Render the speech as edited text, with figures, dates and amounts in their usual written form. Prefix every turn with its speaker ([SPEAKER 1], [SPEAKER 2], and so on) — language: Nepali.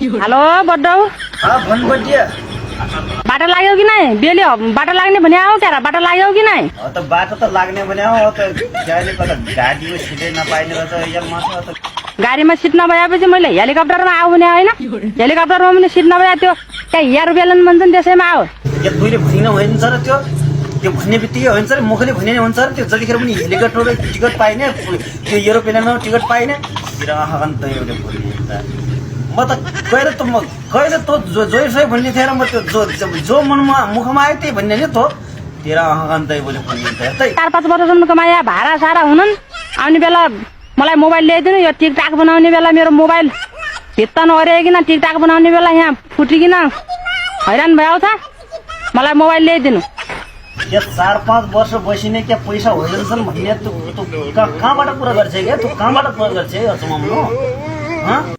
[SPEAKER 1] हेलो बड्डौ
[SPEAKER 2] भन बटिया
[SPEAKER 1] बाटो लाग्यो कि नै बेली बाटो लाग्ने भने आऊ क्या बाटो लाग्यो कि नै
[SPEAKER 2] त बाटो त लाग्ने भने हो त गाडीले त गाडीको सिटै नपाइने रहेछ यार माछा त
[SPEAKER 1] गाडीमा सिट नभएपछि मैले हेलिकप्टरमा आऊ भने होइन हेलिकप्टरमा पनि सिट नभए त्यो त्यहाँ हेयर बेलन भन्छ नि त्यसैमा आऊ
[SPEAKER 2] या तुइले भनिन हुन्छ र त्यो भन्ने बित्तिकै हुन्छ र मुखले भन्ने हुन्छ र त्यो जतिखेर पनि हेलिकप्टरको टिकट पाइने त्यो एरोप्लेनमा टिकट पाइने अन्त एउटा म त कहिले त जोइ भन्ने थिएन म त्यो जो मनमा मुखमा आयो त्यही भन्ने नि त तेरा अन्त बोले भन्ने त
[SPEAKER 1] 4-5 वर्षसम्म कमाया भाडा सारा हुनन् आउने बेला मलाई मोबाइल ल्याइदिनु यो टिकटाक बनाउने बेला मेरो मोबाइल भित्ता नअरेकिन टिकटाक बनाउने बेला यहाँ फुटिकिन हैरान भयो त मलाई मोबाइल ल्याइदिनु
[SPEAKER 2] या 4-5 वर्ष बसिने क्या पैसा होइन्छन् भन्ने त कहाँबाट कुरा गर्छ क्या तँ कहाँबाट कुरा गर्छ अचम्म